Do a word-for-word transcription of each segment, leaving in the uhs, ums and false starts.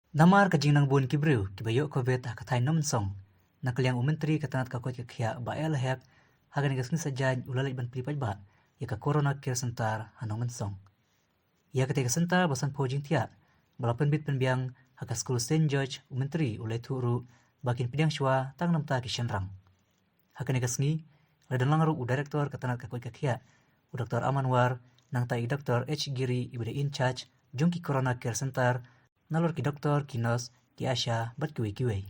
Namar ka jingnang bun ki briew kiba ïoh covid ha ka thaiñ Nongmensong, na ka liang u Myntri ka tnat ka koit ka khiah Bah A L Hek ha kane ka sngi Saitjaiñ u la leit ban plie paidbah ïa ka Corona Care Center ha Nongmensong. Ïa kata ka center ba sanphew jingthiah ba la pynbit pynbiang ha ka skul Saint George, u Myntri u la ïathuh ruh ba kin pdiang shuwa tang namar ki shynrang. Ha kane ka sngi la don lang ruh u Director ka tnat ka koit ka khiah, u Doktor Aman War, nangta i Doktor H Giri iba dei in charge jong ki Corona Care Center, nalor ki doktor, ki nurse, ki ASHA bad kiwei kiwei.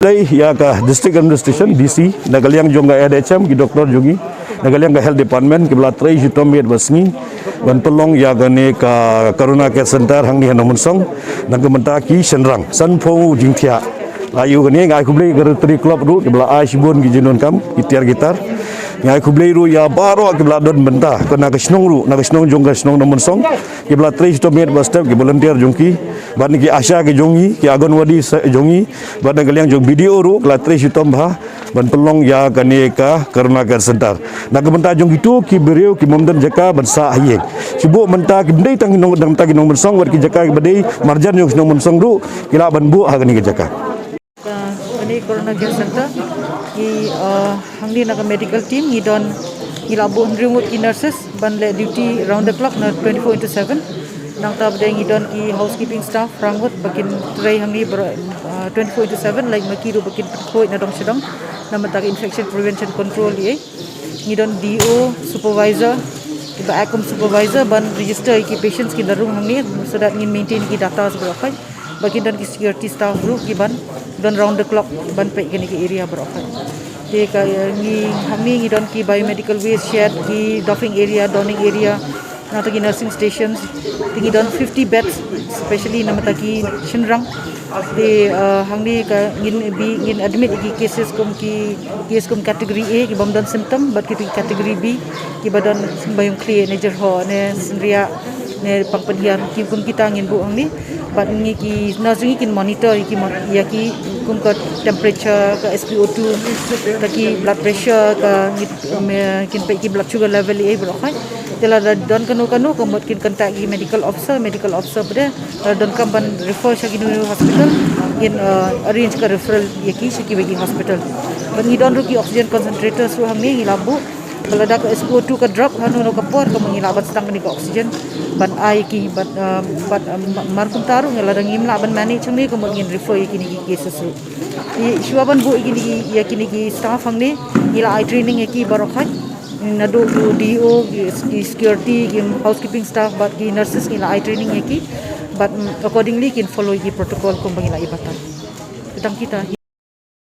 Dei ïa ka District Administration, D C, na ka liang jong ka N H M, ki doktor jong ngi, na ka liang ka Health Department, kiba la trei shitom miet bad sngi ban pynlong ïa kane ka Corona Care Center hangne ha Nongmensong na ka bynta ki shynrang. Sanphew jingthiah. La ïoh kane, nga ai khublei ka Rotary Club ruh kiba la ai shibun ki jingdonkam, ki tiar ki tar. Nga ai khublei ruh ïa baroh kiba la don bynta, ka na ka shnong ruh, na ka shnong jong ka shnong Nongmensong, kiba la trei shitom miet bad step, ki volunteer jong ki, bad na ki ASHA ki jong ngi, ki Anganwadi sa jong ngi, bad na ka liang jong B D O ruh, ki la trei shitom bha ban pynlong ïa kane ka Corona Care Center. Na ka bynta jong kito ki briew kiba ym don jaka ban sah ha ïing. Shu buh mynta kim dei tang ki nong, tang ki Nongmensong, wat ki jaka kiba dei marjan jong ki Nongmensong ruh ki lah ban buh ha kane ka jaka. Ka, kane Corona Care Center, ngi, uh, hangne na ka medical team ngi don, ngi la buh hynriew ngut ki nurses ban leh duty round the clock na twenty-four into seven. Nangta pat ngi don ki housekeeping staff phra ngut ba kin trei hangne bar-, uh, twenty-four into seven, like ma ki ruh ba kin pynkhuid na dong sha dong na ka bynta ka infection prevention control ïa. Ngi don D O supervisor, kiba act kum supervisor ban register ïa ki patients kiba la rung hangne, so that ngin maintain ki data baroh khoit. Bad kin don ki security staff ruh kiban don round the clock ban peit kine ki area baroh khoit. Te ka, eh, ngi, hangne ngi don ki biomedical waste shed, ki doffing area, donning area, nangta ki nursing stations. Te ngi don fifty beds specially na ka bynta ki shynrang. Te, uh, hangne ka ngin bi, ngin admit ïa ki cases kum ki, case kum category A kiba ym don symptom, bad kito ki category B kiba don symptom, ba ïong khlieh ne jyrhoh ne synriah ne pang pynhiar, ki kum kita ngin buh hangne. Bad ngi, ki nurse jong ngi kin monitor ïa ki mon-, ïa ki kum ka temperature, ka S P O two, ka ki blood pressure, ka ngi, um, eh, kin peit ki blood sugar level ïa baroh khoit. Te lada don kano kano ka mut kin contact ïa ki medical officer, medical officer pat de lada donkam ban refer sha kino kino hospital, ngin, uh, arrange ka referral ïa ki sha kiwei ki hospital. Bad ngi don ruh ki oxygen concentrators ruh hangne ngi la buh. Ba lada ka S P O two ka drop ha kano kano ka por, ka mut ngi lah ban sdang kane ka oxygen ban ai ïa ki, bad, uh, bad, uh, ma-, mar kumta ruh lada ngim lah ban manage hangne, ka mut ngin refer ïa kine ki cases ruh. Te shuwa ban buh ïa kine ki, ïa kine ki staff hangne, ngi la ai training ïa ki baroh khoit. Naduh ki D O, ki, ki security, ki housekeeping staff, bad ki nurses ngi la ai training ïa ki. Bad, mm, accordingly kin follow ïa ki protocol kumba ngi la ai batai. Te tang kita.